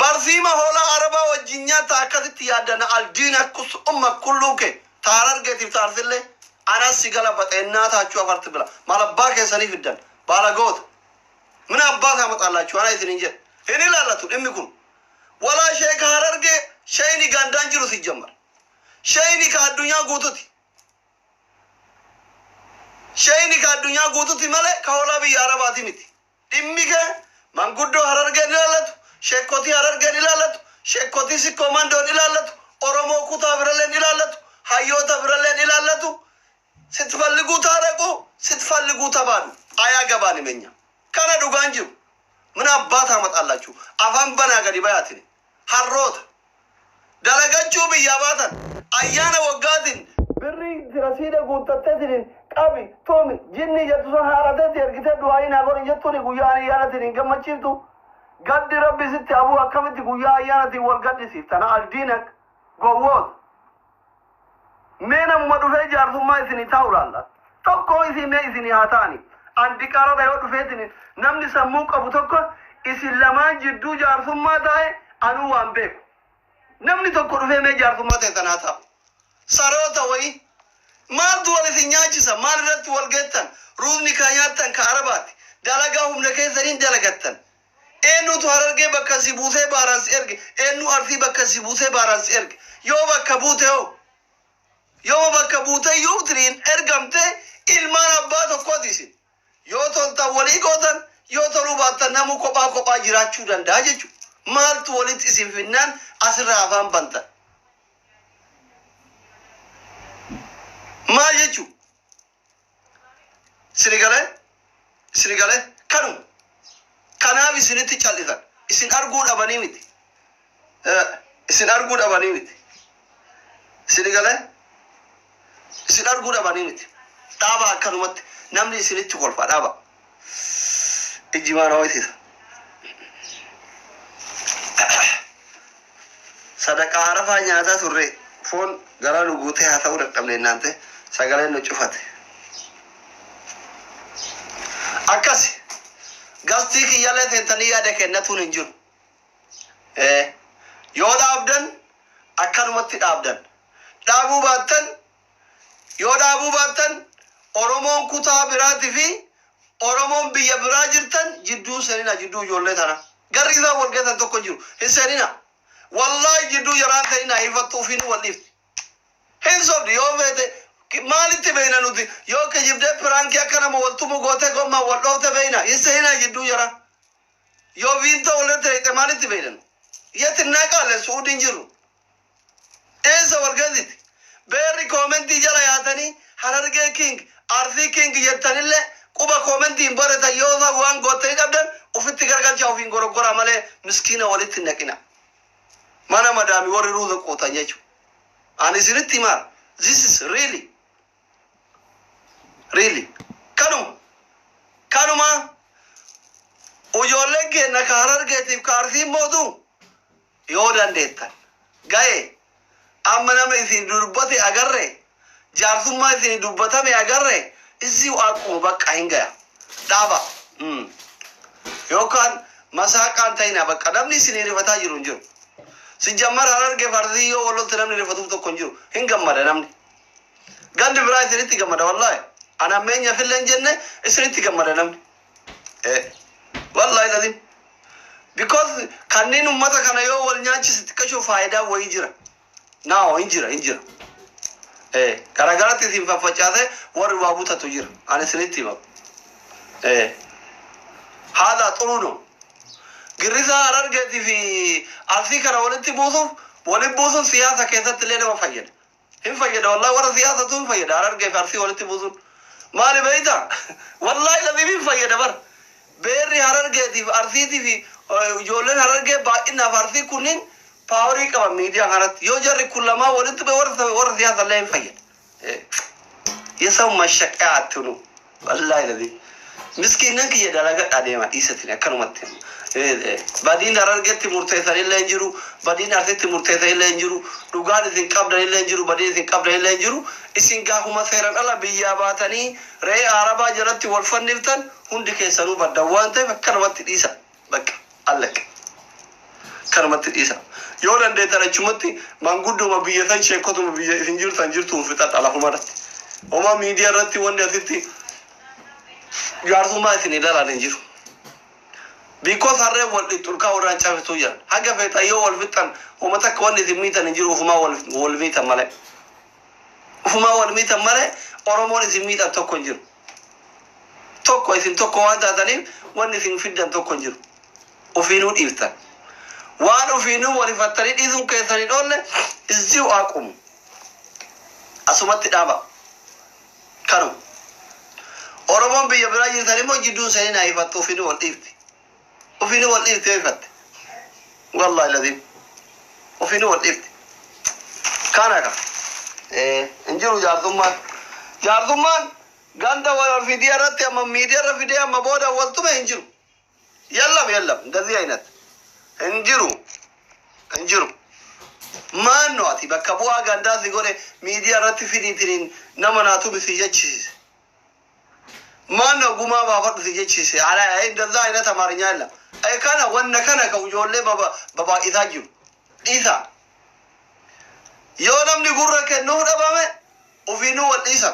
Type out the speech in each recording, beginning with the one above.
Barsiima hoolaa Arabaa wajjin nyaata akkasitti yaaddana aldiin akkus umma kulluu kee ta Harargeetiif ta Arsillee anas si galabaxa ennaa taachuu afarti bila maal abbaa keessanii fiddan baalagoota mina abbaa taamaxallaachuu ana isinin jedhe hin ilaallatu dhimmi kun walaa sheeka Harargee sheyni gandaan jiru sijjammar sheyni ka addunyaa guututi sheyni ka addunyaa guututi malee ka hoolaa biyya Arabaati miti. Dhimmi kee manguddoo Harargeen ilaallatu, sheekkotii Harargeen ilaallatu, sheekkotii Sikkoo Mandoon ilaallatu, Oromoo kutaa biralleen ilaallatu, hayyoota biralleen ilaallatu, ስትፈልጉ ታረቁ፣ ስትፈልጉ ተባሉ። አያገባንም እኛ kana dhugaan jiru ምን አባት አመጣላችሁ? Afaan banaa gadi bayaatin harroota dalagachuu biyyaa baatan ayyaana waggaatiin birrii rasiida guuttatteetiin qabi tumi jinni jettu sun haarateetti ergitee du'aayii naa godhin jettuuni guyyaa ayyaanatiin hin gammachiiftu. Gaddi Rabbi sitti abuu akkamitti guyyaa ayyaanatiin wal gaddisiiftana aldiinak gowwoota. Mee namuma dhufee jaarsummaa isinii taa'u laalla. Tokko isin mee isinii haa ta'ani. Andi qarara yoo dhufeetiin namni sammuu qabu tokko isin lamaan jidduu jaarsummaa taa'e anuu waan beeku. Namni tokko dhufee mee jaarsummaa ta'e sanaa taa'u. Saroota wayii maaltu wal isin nyaachisa? Maal irratti wal geettan? Ruuzni ka nyaattan ka Arabaati. Dalagaa humna keessaniin dalagattan. Eenyutu Harargee bakka si buusee baaraan si erge? Eenyu Arsii bakka si buusee baaraan si erge? Yoo bakka buute hoo? Yoo bakka buute yoo tiriin ergamte ilmaan abbaa tokkooti isin. Yoo toltan walii gootan, yoo toluu baattan namuu kophaa kophaa jiraachuu danda'a jechuudha. Maaltu walitti isin finnaan asirraa afaan bantan? Maal jechuudha? Isini galee? Isini galee? Kanuma. Kanaaf isinitti cal'isan. Isin arguu dhabanii miti. Isin arguu dhabanii miti. Isini galee? Isin arguu dhabanii miti. Dhaaba akkanumatti namni isinitti kolfa dhaaba. Ijji maana ho'isiisa. Sadaqaa Arafaa nyaataa turre foon garaa nu guutee haasa'uu dadhabne innaan ta'e sagaleen nu cufate. Akkasi gastii kiyyallee seentanii yaada kennatuun hin jiru. Yoo dhaabdan akkanumatti dhaabdan. Dhaabuu baattan yoo dhaabuu baattan Oromoon kutaa biraatii fi Oromoon biyya biraa jirtan jidduu seenina jidduu ijoollee tana. Garri isaan wal geessan tokko hin jiru. Hin seenina. Wallaahi jidduu jaraan seenina hifattuu ofiin wal dhiifti. Hin sobdi yoo feete maalitti beeyna nuti yoo kijibdee piraankii akka nama wal tumu gootee gommaan wal dhoofte beeyna. Hin seenina jidduu jaraa. Yoo viintoo walirratti reeyxe maalitti beeyna? Yet innaa Suudiin jiru. Eessa wal geessiti? Beerri koomentii jala yaatanii Harargee king, Arsii king jettanillee quba koomentii hin baratan yoo isaan waan goottanii dhabdan ofitti gargalchaa ofiin goroggoraa malee miskiina walitti hin naqina. Mana madaami warri ruuza quutan jechuudha. Ani isinitti himaa. This is really really kanuma kanuma ijoolleen keenya ka Harargeetiif ka Arsii mootu yoo dandeettan ga'e amma nama isin dubbate agarre jaarsummaa isin dubbatame agarre isii akkuma bakka hin gaya dhaaba yookaan masaaqaan ta'ina bakka namni isin rifataa jiru hin jiru. Sijammar Harargee Arsii yoo walotti namni rifatuuf tokko hin jiru, hin gammada namni. Gandi biraa isinitti gammada wallaahi. Ana ammeenya fillee hin jenne isinitti gammada namni. Wallaahi lazim. Because kanneen ummata kana yoo wal nyaachise xiqqashoo faayidaa wayii jira. Naawo hin jira hin jira. Garagaratti isin faffacaase warri waa butatu jira. Ani isinitti hima. Haala xuruu no. Girrisaa Harargeetii fi Arsii kana walitti buusuuf walitti buusuun siyaasa keessatti illee nama fayyada. Hin fayyada wallahi, warra siyaasatu hin fayyada Harargee fi Arsii walitti buusuun. Maali beeyta? Wallahi lazim hin fayyada bar. Beerri Harargeetii fi Arsiitii fi ijoolleen Harargee baay'inaaf Arsii kunniin paawarii qaban miidiyaa kanatti. Yoo jarri kun lamaa walitti bu'e warra siyaasa illee hin fayyada. የሰው መሸቀያ አትሁኑ። Wallahi lazim. Miskiinnan kiyya dalagadhaa deema dhiisatin akkanumatti. Badiin Harargeetti murteessanillee hin jiru, badiin Arsiitti murteessanillee hin jiru, dhugaan isin qabdanillee hin jiru, badiin isin qabdanillee hin jiru. Isin gaafuma seeran ala biyyaa baatanii re'ee Arabaa jalatti wal fanniftan hundi keessanuu baddan waan ta'eef akkanumatti dhiisa. Bakka allaqe. Kanumatti dhiisa. Yoo dandeettan achumatti mangudduma biyya san, sheekotuma biyya isin jirtan jirtuun fixadha lafuma irratti. Homaa miidiyaa irratti wanti asitti jaarsummaa isin ilaalan hin jiru. Because harreen wal dhixxulkaa warraan cabsituu jiran. Haga feetan yoo wal fixan, homa takka wanni isin miitan hin jiru, ufumaa wal miitan malee. Ufumaa wal miitan malee Oromoon isin miidhan tokko hin jiru. Tokko isin tokko waan taataniif wanni isin fiddan tokko hin jiru. Ufiinuu dhiiftan. Waan ufiinuu wal hifattanii dhiisuun keessan hin oolle እዚሁ አቁሙ. Asumatti dhaaba. Kanuma. Oromoon biyya biraa jirtan immoo jidduun seenii naa hifattu, ufiinuu wal dhiifti. Ufiinuu wal dhiifti yoo hifatte. Wallahi lazim. Ufiinuu wal dhiifti. Kana ka. Hin jiru jaarsummaan. Jaarsummaan ganda wal fidii irratti amma miidiyaa irra fidee amma booda wal tume hin jiru. የለም የለም, እንደዚህ አይነት hin jiru, hin jiru. Maan nu ati bakka bu'aa gandaa si godhe miidiyaa irratti fidiitiin nama naa tubi si jechisiise? Maan nu gumaa baafadhu si jechisiise? Ala እንደዛ አይነት አማርኛ የለም። Kana wanna kana ka ijoollee babaay'isaa jiru dhiisa. Yoo namni gurra kennuuf dhabame, ofiinuu wal dhiisa.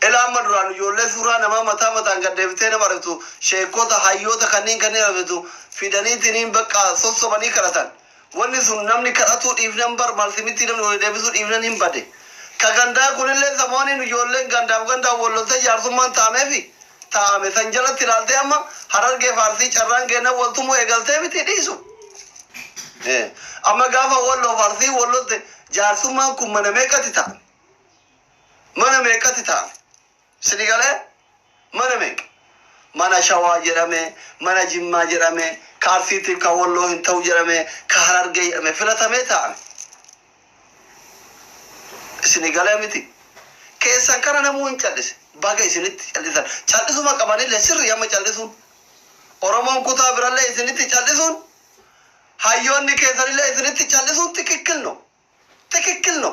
Ilaa amma duraan ijoollee suuraa namaa mataa mataan gad deebitee nama argatu, sheekota, hayyoota kanneen argatu fidaniitiniin bakka sossobanii kadhatan. Wanni sun namni kadhatuu dhiifnan bar malsimitti namni wal deebisuu dhiifnan hin bade. Ka gandaa kunillee samooniin ijoolleen gandaaf gandaan wal loltee jaarsummaan taa'ameefi taa'ame san jalatti ilaaltee amma Harargee Faarsii carraan kennan waltumuu eegaltee miti dhiisu. Amma gaafa Walloo Faarsii wal lolte, jaarsummaan kun mana meeqatti ta'a? Mana meeqatti ta'a? Sini galee, mana meeqa? Mana Shawaa jedhame, mana Jimmaa jedhame, ka Arsiitiif ka Walloo hin ta'u jedhame, ka Harargee jedhame filatamee taa'ame. Isini galee miti? Keessan kana namuu hin callise. Baga isinitti callisan. Callisuma qabanillee sirri amma callisuun. Oromoon kutaa birallee isinitti callisuun, hayyoonni keessanillee isinitti callisuun ትክክል ነው. ትክክል ነው.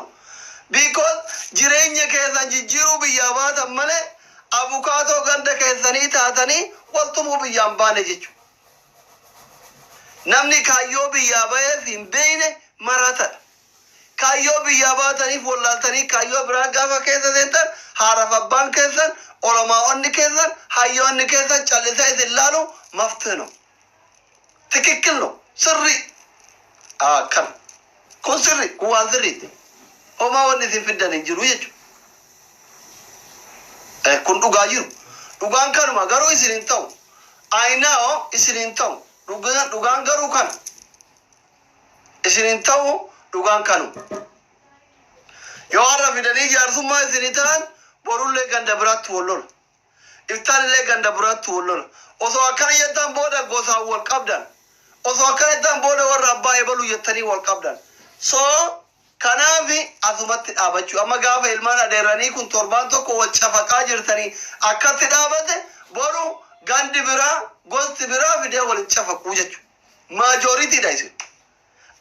Because jireenya keessan jijjiiruu biyyaa baatan malee abukaatoo ganda keessanii taatanii waltumuu biyyaan baane jechuudha. Namni kaayyoo biyyaa baheef hin beekne maraatadha. Kaayyoo biyyaa baataniif wallaaltanii kaayyoo biraa gaafa keessa seentan, haadhaaf abbaan keessan, olomaa'onni keessan, hayyoonni keessan callisee isin laalu መፍትሄ ነው. ትክክል ነው. Sirri. Akkana. Kun sirri. Kun waan sirriiti. Homaa wanni isin fiddan hin jiru jechuudha. Kun dhugaa jiru. Dhugaan kanuma, garuu isin hin ta'u. Ayinaa isin hin ta'u. Dhugaan garuu kana. Isin hin ta'u, dhugaan kanuma. Yoo har'a fidanii jaarsummaa isinii ta'an, borullee ganda biraatti wal lola. Iftaanillee ganda biraatti wal lola. Osoo akkana jettan booda gosaan wal qabdan. Osoo akkana jettan booda warra abbaa ebaluu jettanii wal qabdan. So kanaafi asumatti dhaabachuu. Amma gaafa ilmaan adeeranii kun torbaan tokko wal cafaqaa jirtanii akkatti dhaabate, boru gandi biraa, gosti biraa fidee waliin cafaquu jechuudha. Majoritydha isin.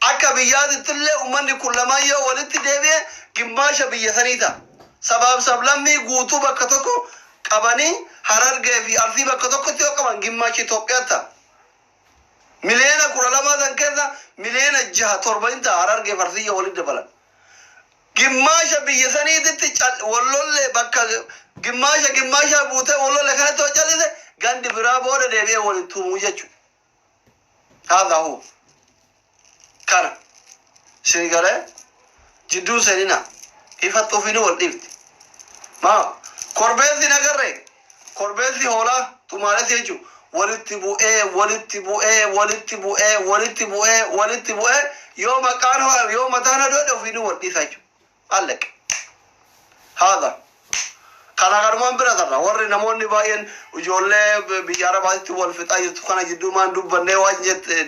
Akka biyyaatittillee uummanni kun lamaan yoo walitti deebi'e gimmaasha biyya sanii ta'a. Sabaaf sablammii guutuu bakka tokko qabanii, Harargee fi Arsii bakka tokkotti yoo qaban, gimmaasha Itoophiyaa ta'a. 12 miliyoona san keessa 6 miliyoona 7 hin ta'a Harargee fi Arsii yoo walitti dabalan. Gimmaasha biyya saniititti wallollee bakka gimmaasha gimmaasha buutee wallollee kanatti yoo callise, gandi biraa booda deebi'ee waliin tumuu jechuudha. هذا هو. Kana. Isin galee, jidduun seenina ifatti ofiinuu wal dhiifti. Maa korbeessi nagarree, korbeessi hoolaa tumaalessi jechuun walitti bu'ee, walitti bu'ee, walitti bu'ee, walitti bu'ee, walitti bu'ee, yoo maqaan yoo mataan hadoodhe ofiinuu wal dhiisa jechuudha. አለቀ. هذا. Kana kanumaan bira tarra. Warri namoonni baay'een ijoollee biyya Arabaatti wal fixaa jirtu kana jidduu maan dubbannee waan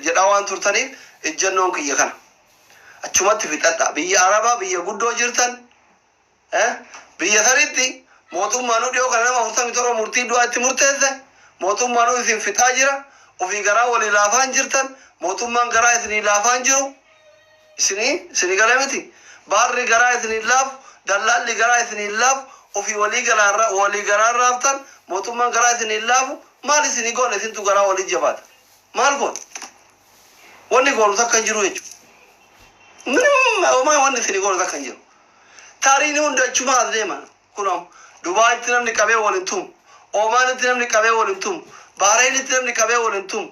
jedhaa waan turtaniif, ejjennoon kiyya kana. Achumatti fixadha. Biyya Arabaa biyya guddoo jirtan, biyya sanitti mootummaanuu dhiyoo kana nama 47 murtii du'aa itti murteesse. Mootummaanuu isin fixaa jira. Ofii garaa walii laafaan jirtan, mootummaan garaa isinii laafaan jiru. Isinii galee miti? Baarri garaa isinii laafu, dallaalli garaa isinii laafu, ofii walii garaarra walii garaa raaftan, mootummaan garaa isinii laafu maal isinii goone? Isintu garaa walii jabaata. Maal goone? Wanni goonu takka hin jiru jechuudha. ምንም homaa wanni isin goonu takka hin jiru. Taariin hundi achuma as deema. Kun Dubaayitti namni qabee wal hin tumu. Omaanitti namni qabee wal hin tumu. Bahreinitti namni qabee wal hin tumu.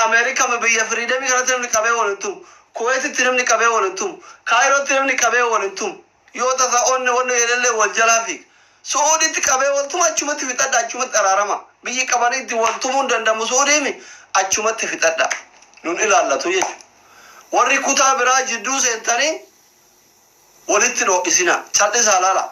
Ameerikaa biyya freedomii kanatti namni qabee wal hin tumu. Kuweetitti namni qabee wal hin tumu. Kaayirootti namni qabee wal hin tumu. Yoo tasa onne wanni jedhallee wal jalaa fiiga. Su'uuditti qabee wal tuma, achumatti fixadha, achumatti araarama. Biyyi qabanii itti wal tumuu hin danda'amu Su'uudiimi, achumatti fixadha. Nun ilaallatu jechuudha. Warri kutaa biraa jidduu seentanii walitti dho'isina. Cal'isaa laala.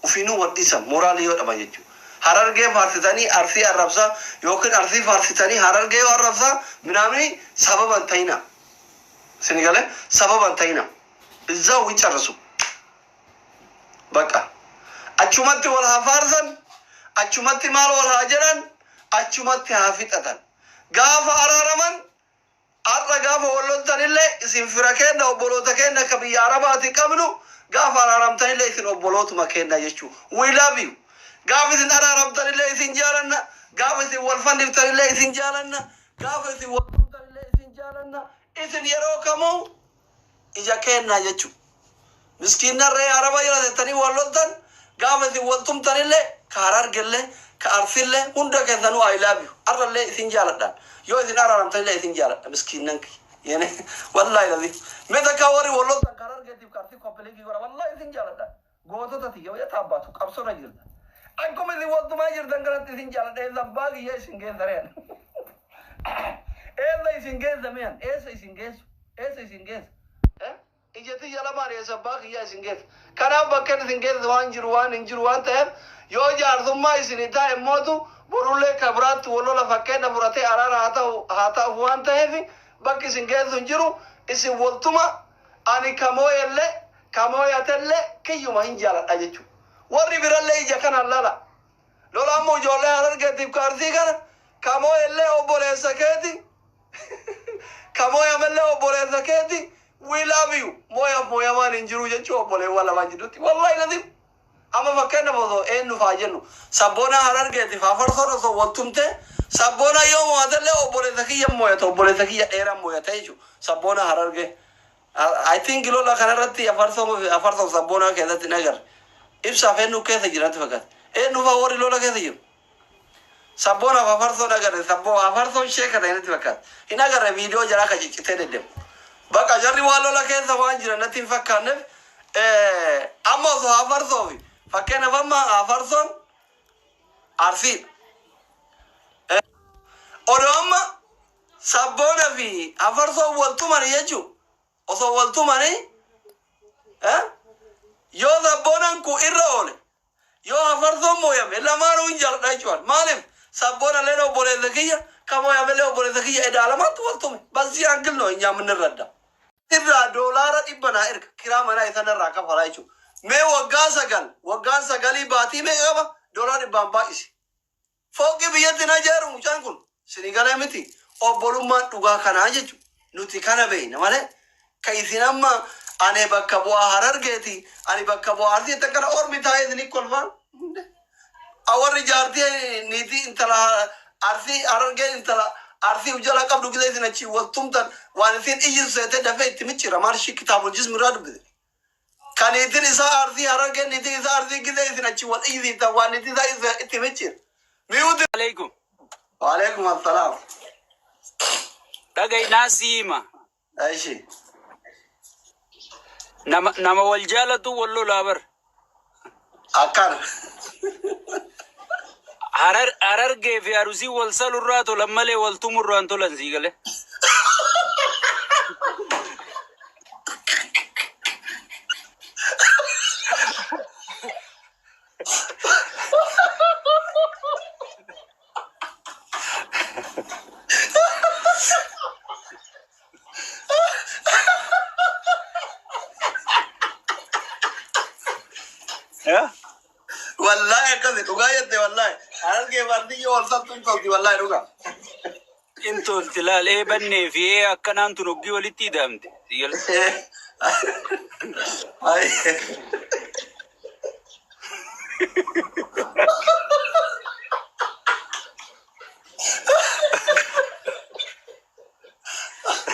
Ufiinuu wal dhiisan moraalii yoo dhaban jechuudha. Harargee faarsitanii Arsii arrabsaa yookiin Arsii faarsitanii Harargee yoo arrabsaa minaamini sababa hin ta'ina. Isin galee, sababa hin ta'ina. እዛው ይጨርሱ። በቃ achumatti wal haa faarsan, achumatti maal wal haa jedhan, achumatti haa fixatan. Gaafa araaraman, har'a gaafa wal loltanillee isin fira kenna, obboloota kenna akka biyya Arabaati qabnu. Gaafa araaramtanillee isin obbolootuma kenna jechuu. We love you. Gaafa isin araaramtanillee isin jaalanna. Gaafa isin wal fanniftanillee isin jaalanna. Gaafa isin wal tumtanillee isin jaalanna. Isin yeroo kamuu ija kenna jechuu. Miskiinarree Araba jala tettanii wal loltan, gaafa isin wal tumtanillee ka Harargellee ka Arsillee hunda keessanuu I love you. Arrallee isin jaaladhaan, yoo isin araaramtanillee isin jaaladha. Miskiinnan kiyya, wallahi lazi mee takka warri wal loltan ka Harargeetiif ka Arsii copy linkii godha. Wallahi isin jaaladhaan, gootota tiyya yoo taabbaatu qabsoorra jirtan, akkuma isin wal tumaa jirtan kanatti isin jaaladha. Eessa abbaa kiyya isin geessa reen? Eessa isin geessa mi'an? Eessa isin geessu? Eessa isin geessa? Ija tiyya lamaan eessa abbaa kiyyaa isin geessa? Kanaaf bakka isin geessa waan jiru waan hin jiru waan ta'eef, yoo jaarsummaa isin taa'e mootu borullee ka biraatti wal lola fakkeenya fudhatee araara haa ta'u waan ta'eef, bakki isin geessu hin jiru. Isin waltuma, ani kamooyellee kamooyatellee kiyyuma hin jaaladha jechuudha. Warri birallee ija kanaan lala. Lola ammoo ijoollee Harargeetiif ka Arsii kana, kamooyellee obboleessa keeti, kamooyamellee obboleessa keeti. We love you. Mooyaaf mooyamaan hin jiru jechuu obboleewwan lamaan jidduutti. Wallahi lazim. Amma fakkeenya osoo eenyu faa jennu, sabboona Harargeetiif hafarsoon osoo wal tumte, sabboona yoo mo'atellee obboleessa kiyya mooyata, obboleessa kiyya dheeraa mooyata jechuudha. Sabboona Harargee. I think lola kanarratti afarsoo sabboonaa keessatti hin agarre. Ibsaaf eenyu keessa jiranti fakkaata. Eenyu faa warri lola keessa jiru? Sabboonaaf afarsoon agarre, sabboo afarsoon sheeka ta'e natti fakkaata. Hin agarre viidiyoo jaraa ka ciccitee deddeemu. Bakka jarri waan lola keessa waan jiran natti hin fakkaanneef, amma osoo afarsoo fi fakkeenyaaf amma afarsoon Arsiidha. Odoo amma sabboona fi afarsoon wal tumani jechuun, osoo wal tumanii, yoo sabboonan kun irra oole, yoo afarsoon mooyame, lamaanuu hin jaaladha jechuudha. Maaliif? Sabboona leen obboleessa kiyya, ka mooyamellee obboleessa kiyya, edaa lamaantu wal tume. በዚህ angle ነው እኛ የምንረዳ። Irraa $100 naa erga, kiraa manaa isan irraa kafalaa jechuudha. Mee waggaa 9, waggaan sagalii baatii meeqa qaba? $100n baay'isi. Fooqii biyyatti na ijaaru mucaan kun sinii galee miti. Obbolummaan dhugaa kanaa jechuudha. Nuti kana beekna malee ka isin amma ani bakka bu'aa Harargeeti, ani bakka bu'aa Arsiitti akkana ormi taa'ee isinii kolfaan. Warri jaartii niitii intala Arsii, Harargee intala Arsii ujjala qabdu gisa isin achii wal tumtan, waan isin iyyisu seetee dafee itti micciira maarshii kitaabul jismi irraa dubbise. Kan niitiin isaa Arsii, Harargee niitiin isaa Arsii gisa isin achii wal iyyisiiftan, waan niitiin isaa itti micciira. Mute. Alaikum. Waalaikum assalaam. Dhagai naasii hima. Ishi. Nama wal jaalatu wal lolaa bar. Akkana. Harargee fi Arusii wal salurraa tolan malee wal tumurraan tolan, sii galee. Wallahi akkasi dhugaa jette wallahi. Harargee fi Arsii yoo wal saltu hin tolti, wallahi dhugaa. In tolti, laal, ee bannee fi ee akkanaan tun hoggii walitti hidhamte. Sii galee. Ay.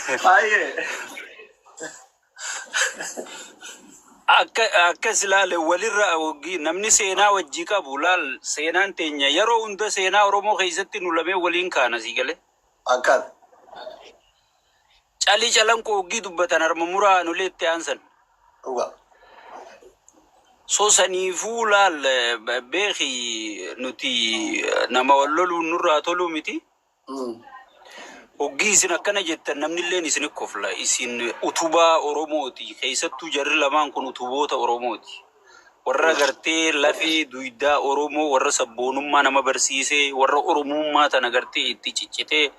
Baay'ee. Akka akkas ilaale walirra namni seenaa wajjii qabu laal, seenaan teenya yeroo hunda seenaa Oromoo keessatti nu lameen waliin kaana, sii galee. Akkas. Calii calanqoo hoggii dubbatan harma muraa nulee itti aansan. Dhugaa. So saniifuu laal, beeki, nuti nama wal loluun nurraa toluu miti. Hoggii isin akkana jettan namni illeen isin kofla. Isin utubaa Oromooti. Keessattuu jarri lamaan kun utuboota Oromooti. Warra gartee lafee duydaa Oromoo, warra sabboonummaa nama barsiisee, warra Oromummaa tana gartee itti ciccitee,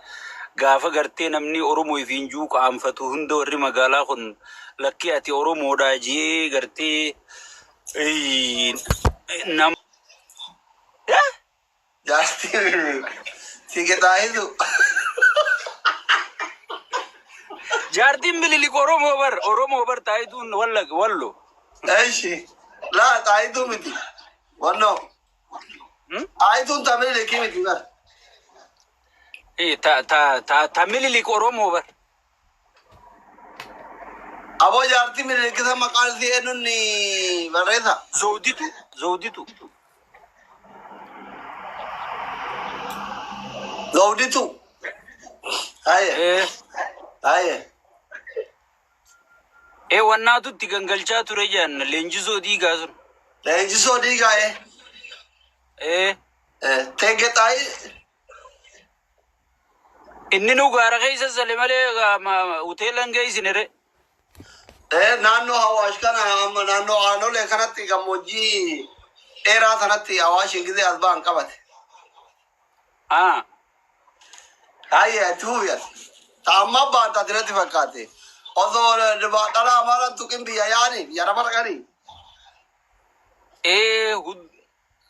gaafa gartee namni Oromoo ifiin juu qaanfatu hunda warri magaalaa kun lakkii ati Oromoodhaa jee gartee nama. Jaartii Tigexaayitu. Jaartiin Mililik Oromoo bar, Oromoo bar, taayituun walla wallo. Eeshi. Laa, xaayituu miti. Wannoo. Xaayituun ta Mililikii miti bar. Ta ta ta ta Mililik Oromoo bar. Aboo, jaartii Mililikii san maqaan isii eenyuun barreessa? Zawditu, Zawditu. Zawditu. Haye. Eh. Haye. Wannaatu itti gangalchaa ture jedhan, Leenjisoo Diigaa sun. Leenjisoo Diigaa. Eh. Teegee xaayi. Inni nu gaara keessa sale malee hoteelan geessine re. Naannoo Hawaash kana, amma naannoo Aanolee kanatti, gammoojjii dheeraa sanatti Hawaashin gisee as ba'an qabate. Ah. Haye, itti fufi. Ta amma baata asirratti fakkaate. Osoo dhala Amaaraan tuqin biyya yaani biyya Arabaa dhaqanii.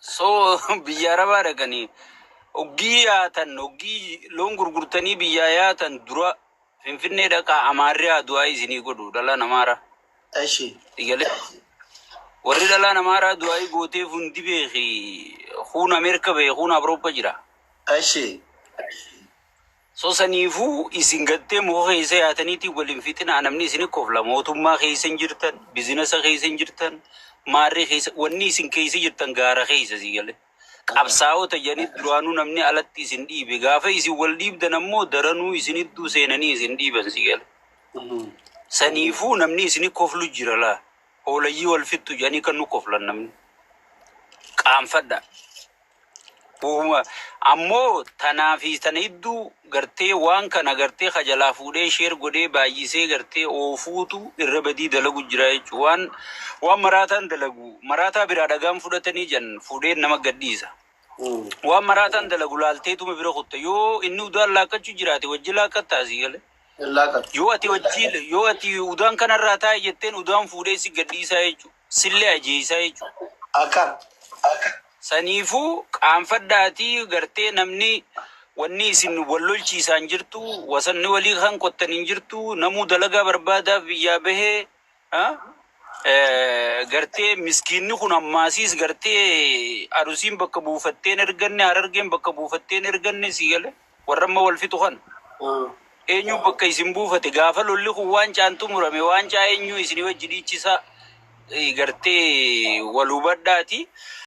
So biyya Arabaa dhaqanii hoggii yaatan, hoggii loon gurgurtanii biyyaa yaatan, dura Finfinnee dhaqaa, Amaarri haa du'aa isinii godhu, dhalaan Amaaraa. Eshi. Igalee. Warri dhalaan Amaaraa du'aa gooteef hundi beeki, kuun Ameerika beeki, kuun Awurooppaa jira. Eshi. So saniifuu isin gattee muka keessa yaataniitii waliin fixinaa, namni isin kofla. Mootummaa keessa hin jirtan, bizinasa keessa hin jirtan, maarree keessa, wanni isin keessa jirtan gaara keessa, si galee. Qabsaa'ota jedhanii duraanuu namni alatti isin dhiibe, gaafa isin wal dhiibdan ammoo daranuu isin idduu seenanii isin dhiiban, si galee. Saniifuu namni isin koflu jira laa. Hoolayyii wal fixxu jedhanii kan nu koflan namni. Qaanfadha. Uuma ammoo tanaa fi tana hedduu gartee waan kana gartee kajalaa fuudhee share godhee baay'isee gartee oofuutu irra badii dalagu jira jechuudha. Waan maraataan dalagu maraataa biraa dhagaan fudhatanii jan fuudhee nama gadhiisa. Waan maraataan dalagu laalteetuma bira kutta, yoo inni udaan laakkachuu jiraate wajji laakkattaa, asii galee. Laaqatu. Yoo ati udaan kanarraa taa'e jetteen udaan fuudhee si gadhiisaa jechuudha. Sillee ajeessaa jechuudha. Akkan. Saniifuu qaanfadhaatii gartee namni wanni isin wal lolchiisaan jirtu, wasanni walii kan qottan hin jirtu, namuu dalagaa barbaadaaf biyyaa bahee, gartee miskiinni kun ammaasiis gartee Arusiin bakka buufatteen erganne, Harargeen bakka buufatteen erganne, si gale, warra amma wal fixu kana. Eenyu bakka isin buufate? Gaafa lolli kun waan caan xumurame, waan caa eenyu isinii wajji dhiichisa? Gartee wal hubadhaati.